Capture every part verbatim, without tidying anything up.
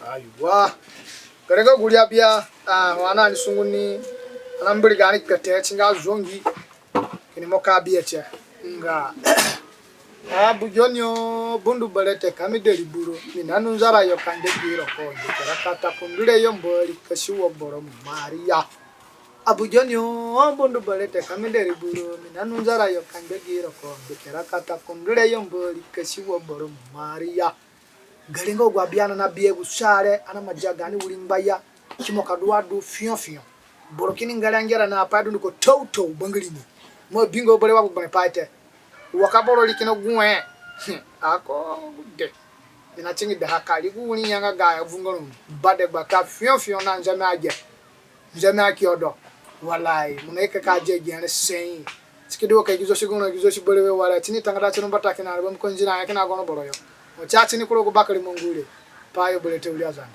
Aiwa. Gere nga gu ri abia, ah, wa ani sungu ni, ani mbiri gaani kpete, si nga zongi. Kini mo ka bia tie. Nga. Abujonio bundu berete ka mi deri buro, mi na nu nzara yo ka nge biro ko, nge kera kata kundure yo mbori kasi wo boro Maria. Abujonio bundu berete ka mi deri buro, mi na nu nzara yo ka nge biro ko, nge kera kata kundure yo mbori kasi wo boro Maria. Gere nga gu abia na na bia gu sa re, ani ima dia gaani wiri ngbaya, ki mo ka du wa du fio fio. Boro kini ngere angera na apai dunduko tou tou bangiri ni. Mo bingo bere wa gu gbere pai te. Wa ka boro ri kina gu e. Ako de. Mi na tingi daha ka ri gu wiri nyanga ga vungoro. Ba de gba ka fio fio na nzeme age. Nzeme aki odo. Walai, mo na ika ka dia gi ane sei. Si ki du wa ka gi zosi goro, gi zosi berewe wala. Tini tangada tini mbata kina re, ba mo ko nzira ya kina goro boro yo. Mo tia tini kuro gu bakere mongure. Pa yo berete wiri Azande.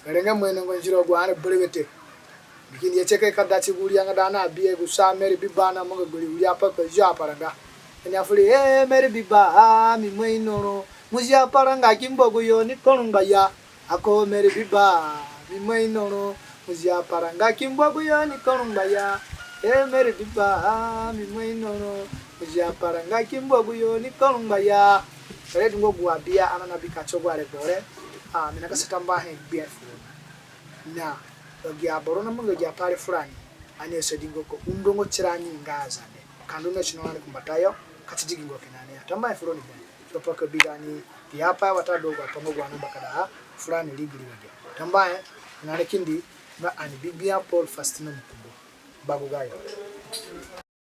Gere nga mo inongo nzira gu ane berewe te. Bikini ye tie ka da ti gu ri anga da na bia gu sa Mary Biba na mo ga gberi wiri apai ka zio aparanga. Kini afuri, eh, Mary Biba, ah, mi mo ino ro. Mo zio aparanga ki mbogu yo ni korungba ya. Ako Mary Biba, mi mo ino ro, mo zio aparanga ki mbogu yo ni korungba ya. E Mary Biba, mi mo ino ro, mo zio aparanga ki mbogu yo ni korungba ya. Re du nga gu abia ani na bi ka ti gu aregbo re. Ah, mi na ka sa tambuahe gbe fu roni. Na agi aboro na manga agi apai re furani. Ani asadi nga ko undo nga tirani nga Azande. Ka ndu na sino ani kumbatayo, ka ti digi nga kina ni ya. Tambuahe fu roni gbe. Tipa ka bi gaani agi apai watadu agu apai nga gu ani mbakadaha furani rigiri wa gbe. Tambuahe, na ni kindi nga ani bi Gbia Paul Faustina Mukungu. Bagu gayo.